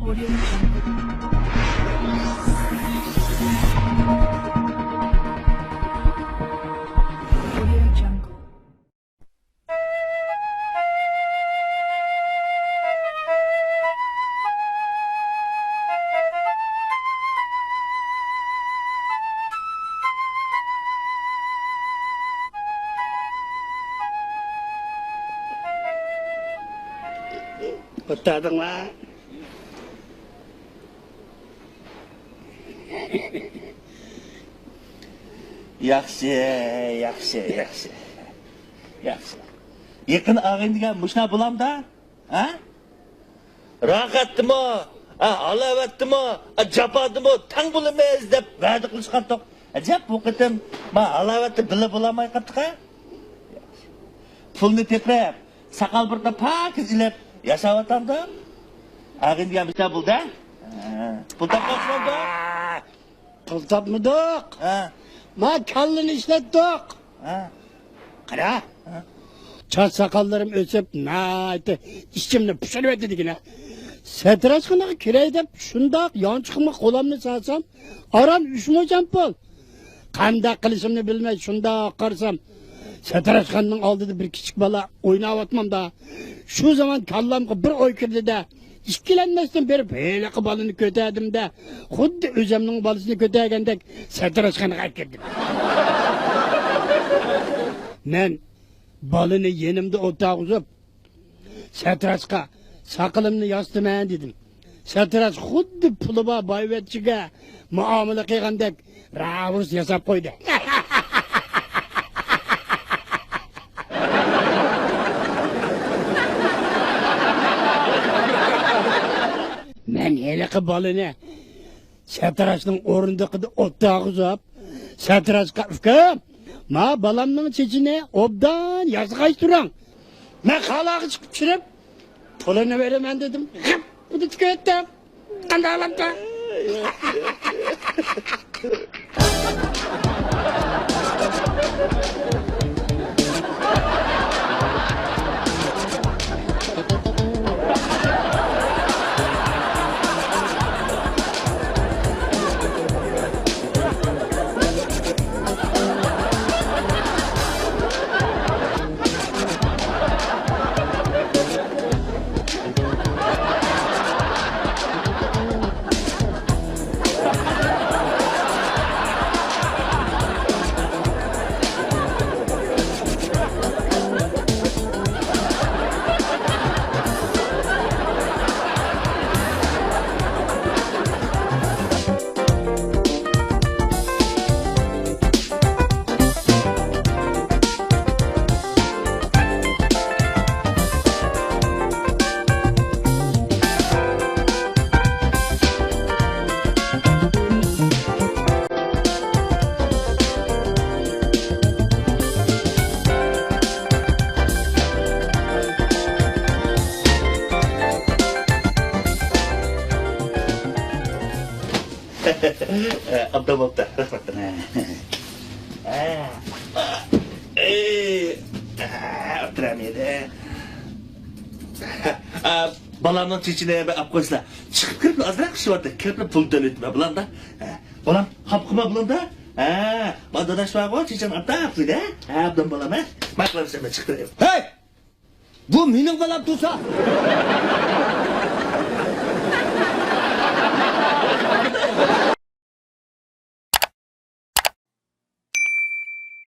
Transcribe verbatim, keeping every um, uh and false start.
Audio Jungle. Audio Jungle. ئولتۇردۇڭلار؟ ياخشى، ياخشى، ياخشى. ياخشى. يېقىن ئاغىنە دېگەن مۇشۇنداق بولامدا؟ ھە؟ راھەتتىمۇ، ھە، ھالاۋەتتىمۇ، ھە، جاپادىمۇ تەڭ بولىمىز دەپ ۋەدە قىلىشقانتۇق. ئەجەب، بۇ قېتىم ما ھالاۋەتتە بىللە بولالماي قاپتۇق ھە؟ پۇلنى تېپىپ، ساقال بۇرۇتنى پاكىز ئېلىپ ياشاۋاتامدۇ؟ ئاغىنە دېگەن بىر بولدى ھە؟ ھە، پۇل تاپماقچى بولدۇق. پۇل تاپمىدۇق. ھە. ما كاللىنى ئىشلەتتۇق. ھە. قارا. ھە. چاچ ساقاللىرىم ئۆسۈپ، ناھايىتى ئىچىمنى پۇشۇرۇۋەتتى دېگىنە. سەتراشخانىغا كىرەي دەپ شۇنداق يانچۇقۇمغا قولۇمنى سالسام، ئاران ئۈچ موچەن پۇل. قانداق قىلىشىمنى بىلمەي شۇنداق قارىسام، سەتراشخانىنىڭ ئالدىدا بىر كىچىك بالا ئويناۋاتمامدا. شۇ زامان كاللامغا بىر ئوي كىردى-دە، ئىككىلەنمەستىن بېرىپ ھېلىقى بالىنى كۆتەردىم-دە، خۇددى ئۆزۈمنىڭ بالىسىنى كۆتەرگەندەك سەتراشخانىغا ئەكىردىم. مەن بالىنى يېنىمدا ئولتۇرغۇزۇپ، سەتراشقا ساقىلىمنى ياسىتىمەن دېدىم. سەتراش خۇددى پۇلى بار بايۋەچچىگە مۇئامىلە قىلغاندەك راۋۇرۇس ياساپ قويدى. مەن ھېلىقى بالىنى سەتراشنىڭ ئورۇندۇقىدا ئولتۇرغۇزۇپ، سەتراشقا، «ئۇكام، ما بالامنىڭ چېچىنى ئوبدان ياسىغاچ تۇرۇڭ. مەن خالىغا چىقىپ چۈشۈرۈپ، پۇلىنى بېرىمەن» دېدىم. غىپ ئۇنى تۈكەتتىم. قانداق ئالامتۇ؟ ئوبدان بوپتۇ، رەھمەت. ئولتۇرامىدى. بالامنىڭ چېچىنى بىر ئاپ قويسىلا. چىقىپ كىرىپ ئازراق ئىشى بار ئىدى. كىرىپ پۇل تۆلىدىم بۇلاردا. بالام، خاپا قىلما بۇلاردا. ھە، ما داداش بارغۇ، چېچىنى ئاپ تاپ دېدى. ھە، ئوبدان بالام، ھە. ماقۇل، سەن چىقىپ كىرەي. ھەي! بۇ مېنىڭ بالام تۇرسا!